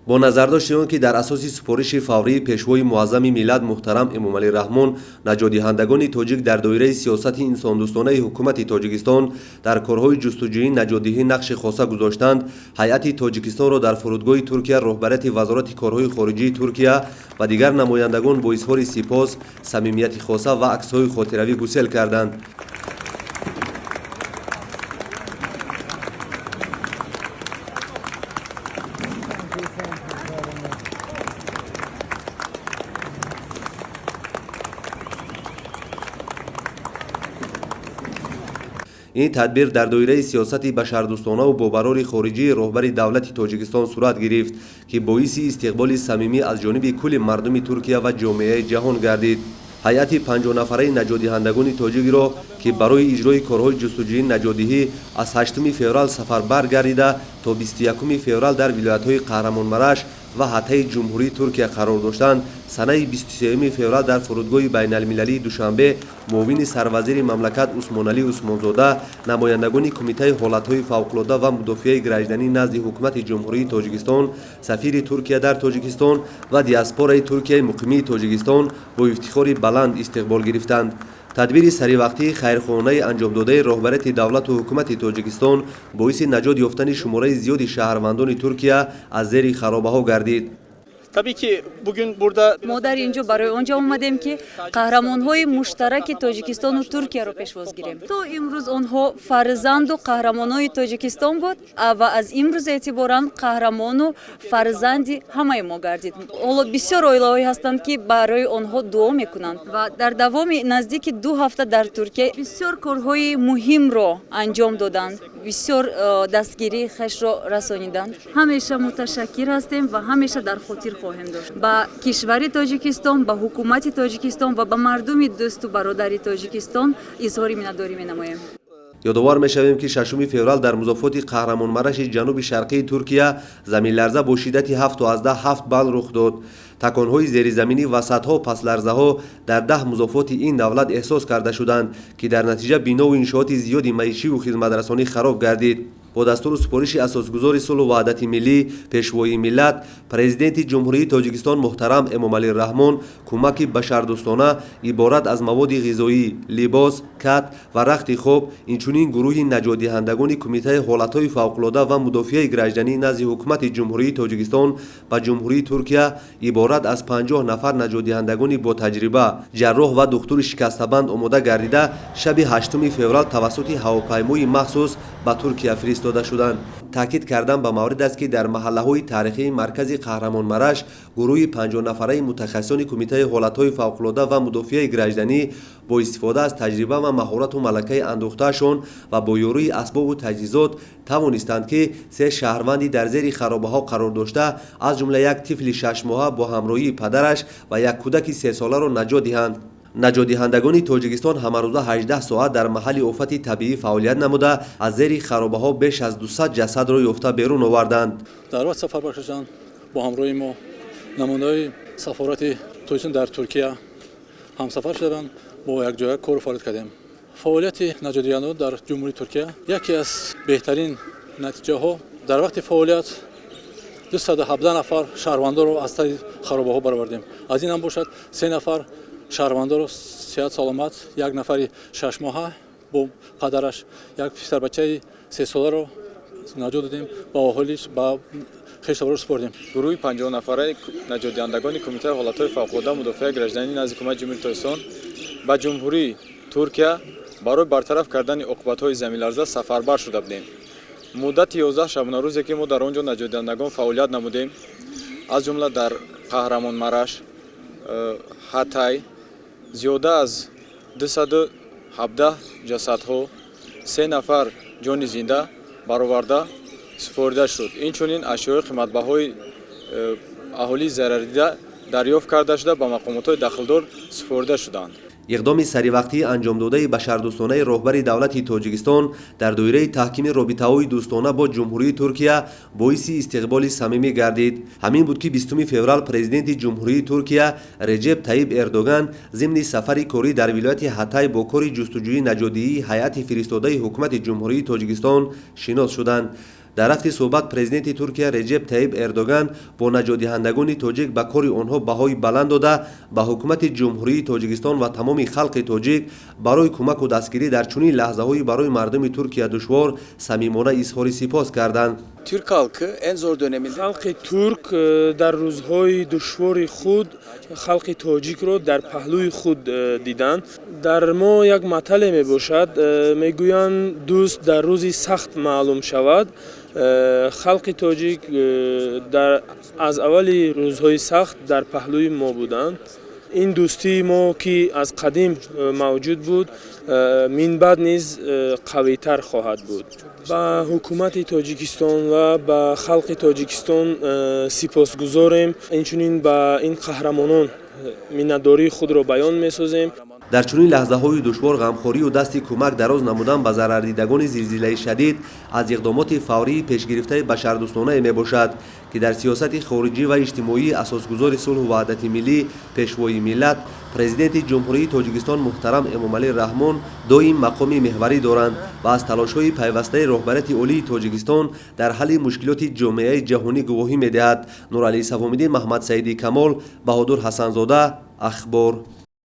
Бо назардошти он ки дар асоси супориши фаврии пешвои муаззами миллат муҳтарам Эмомалӣ Раҳмон наҷотдиҳандагони тоҷик дар доираи сиёсати инсондӯстонаи ҳукумати Тоҷикистон дар корҳои ҷустуҷӯӣ наҷотдиҳӣ нақши хоса гузоштанд, ҳайати Тоҷикистонро дар фурудгоҳи Туркия роҳбарияти Вазорати корҳои хориҷии Туркия ва дигар намояндагон бо изҳори сипос, самимияти хоса ва аксҳои хотиравӣ гусел карданд. Ин тадбир дар доираи сиёсати башардӯстонаву бобарори хориҷии роҳбари давлати Тоҷикистон сурат гирифт, ки боиси истиқболи самимӣ аз ҷониби кулли мардуми Туркия ва ҷомеаи ҷаҳон гардид. Ҳайати 50-нафараи наҷотдиҳандагони тоҷикро, ки барои иҷрои корҳои ҷустуҷӯӣ наҷотдиҳӣ аз 8 феврал сафарбар гардида то 21 феврал дар вилоятҳои Қаҳрамонмараш ва Ҳатаи Ҷумҳурии Туркия қарор доштанд, санаи 23 феврал дар фурудгоҳи байналмилалии Душанбе муовини сарвазири мамлакат Усмоналӣ Усмонзода, намояндагони Кумитаи ҳолатҳои фавқулода ва мудофиаи гражданӣ назди ҳукумати Ҷумҳурии Тоҷикистон, сафири Туркия дар Тоҷикистон ва диаспораи Туркияи муқимии Тоҷикистон бо ифтихори баланд истиқбол гирифтанд. Тадбири саривақтии хайрхонаи анҷомдодаи роҳбарияти давлату ҳукумати Тоҷикистон боиси наҷот ёфтани шумораи зиёди шаҳрвандони Туркия аз зери харобаҳо гардид. Tabii ki bugün burada мо дар ин ҷо барои он ҷо омадем, ки қаҳрамонҳои муштараки Тоҷикистону Туркияро пешвоз гирем. То имрӯз онҳо фарзанду қаҳрамонҳои Тоҷикистон буд ва аз имрӯз эътиборан қаҳрамону фарзанди ҳамаи мо гардид. Ҳоло бисёр оилаҳое ҳастанд, ки барои онҳо дуо мекунанд ва дар давоми наздики 2 ҳафта дар Туркия бисёр корҳои муҳимро анҷом доданд, бисёр дастгирии хешро расониданд. Ҳамеша муташаккир ҳастем ва ҳамеша дар хотир хоҳем дошт. Ба кишвари Тоҷикистон, ба ҳукумати Тоҷикистон ва ба мардуми дӯсту бародари Тоҷикистон изҳори миннатдорӣ менамоем. Ёдовар мешавем, ки 6 феврал дар музофоти Қаҳрамонмараши ҷануби шарқии Туркия заминларза бо шиддати 7,7 балл рух дод. Таконҳои зеризаминӣ ва садҳо пасларзаҳо дар 10 музофоти ин давлат эҳсос карда шуданд, ки дар натиҷа бинову иншооти зиёди маишиву хизматрасонӣ хароб гардид. Бо дастуру супориши асосгузори сулҳу ваҳдати миллӣ, пешвои миллат, президенти Ҷумҳурии Тоҷикистон муҳтарам Эмомалӣ Раҳмон кӯмаки башардӯстона иборат аз маводи ғизоӣ, либос, кат ва рахти хоб, инчунин гурӯҳи наҷотдиҳандагони Кумитаи ҳолатҳои фавқулода ва мудофиаи гражданӣ назди ҳукумати Ҷумҳурии Тоҷикистон ба Ҷумҳурии Туркия иборат аз 50 нафар наҷотдиҳандагони ботаҷриба, ҷарроҳ ва духтури шикастабанд омода гардида, шаби 8 феврал тавассути ҳавопаймои махсус ба Туркия фиристода шуданд. Таъкид кардан ба маврид аст, ки дар маҳаллаҳои таърихии маркази Қаҳрамонмараш гурӯҳи 50-нафараи мутахассисони Кумитаи ҳолатҳои фавқулода ва мудофиаи гражданӣ бо истифода аз таҷриба ва маҳорату малакаи андӯхтаашон ва бо ёрии асбобу таҷҳизот тавонистанд, ки 3 шаҳрванди дар зери харобаҳо қарор дошта, аз ҷумла як тифли 6-моҳа бо ҳамроҳии падараш ва як кӯдаки 3-соларо наҷот диҳанд. Наҷотдиҳандагони Тоҷикистон ҳамарӯза 18 соат дар маҳалли офати табиӣ фаъолият намуда, аз зери харобаҳо беш аз 200 ҷасадро ёфта берун оварданд. Дар вақт сафар бахшиданд бо ҳамроҳи мо намояндаҳои сафорати Тоҷикистон дар Туркия ҳамсафар шуданд, бо якҷоя кору фаъолият кардем. Фаъолияти наҷотдиҳандагон дар Ҷумҳурии Туркия яке аз беҳтарин натиҷаҳо дар вақти фаъолият 217 нафар шаҳрвандонро аз тари харобаҳо баровардем. Аз ин ҳам бошад 3 нафар шаҳрвандоро сиҳат саломат, як нафари 6-моҳа бо падараш, як писарбачаи 3-соларо наҷот додем, ба оҳолиш ба хештаворо супордем. Гурӯҳи 50-нафараи наҷотдиҳандагони Кумитаи ҳолатҳои фавқулода мудофиаи гражданӣ назди ҳукумати Ҷумҳурии Тоҷикистон ба Ҷумҳурии Туркия барои бартараф кардани оқибатҳои заминларза сафарбар шуда будем. Муддати 11 шабонарӯзе ки мо дар он ҷо наҷотдиҳандагон фаъолият намудем, аз ҷумла дар Қаҳрамонмараш, Ҳатай, зиёда аз 217 ҷасадҳо, 3 нафар ҷони зинда бароварда супорида шуд. Инчунин ашёи қиматбаҳои аҳолии зарардида дарёфт карда шуда ба мақомотҳои дахлдор супорида шуданд. Иқдоми саривақтии анҷомдодаи башардӯстонаи роҳбари давлати Тоҷикистон дар доираи таҳкими робитаҳои дӯстона бо Ҷумҳурии Туркия боиси истиқболи самимӣ гардид. Ҳамин буд, ки 20 феврал президенти Ҷумҳурии Туркия Реҷеб Таиб Эрдоган зимни сафари корӣ дар вилояти Ҳатай бо кори ҷустуҷӯи наҷотдиҳии ҳайати фиристодаи ҳукумати Ҷумҳурии Тоҷикистон шинос шуданд. Дар рафти суҳбат президенти Туркия Реҷеб Таиб Эрдоган бо наҷотдиҳандагони тоҷик ба кори онҳо баҳои баланд дода, ба ҳукумати Ҷумҳурии Тоҷикистон ва тамоми халқи тоҷик барои кӯмаку дастгирӣ дар чунин лаҳзаҳои барои мардуми Туркия душвор самимона изҳори сипос карданд. Türk halkı en zor döneminde Халқи турк дар рӯзҳои душвори худ халқи тоҷикро дар паҳлӯи худ диданд. Дар мо як матале мебошад, мегӯянд, дӯст дар рӯзи сахт маълум шавад. Халқи тоҷик аз аввали рӯзҳои сахт дар паҳлӯи мо буданд. Ин дӯстии мо, ки аз қадим мавҷуд буд, минбаъд низ қавитар хоҳад буд. Ба ҳукумати Тоҷикистон ва ба халқи Тоҷикистон сипосгузорем, инчунин ба ин қаҳрамонон миннатдории худро баён месозем. Дар чунин лаҳзаҳои душвор ғамхорию дасти кӯмак дароз намудан ба зарардидагони зилзилаи шадид аз иқдомоти фаврии пешгирифтаи башардӯстонае мебошад, ки дар сиёсати хориҷӣ ва иҷтимоии асосгузори сулҳу ваҳдати миллӣ, пешвои миллат, президенти Ҷумҳурии Тоҷикистон муҳтарам Эмомалӣ Раҳмон доим мақоми меҳварӣ доранд ва аз талошҳои пайвастаи роҳбарияти олии Тоҷикистон дар ҳалли мушкилоти ҷомеаи ҷаҳонӣ гувоҳӣ медиҳад. Нуралӣ Сафомиддин, Маҳмадсаиди Камол, Баҳодур Ҳасанзода, Ахбор.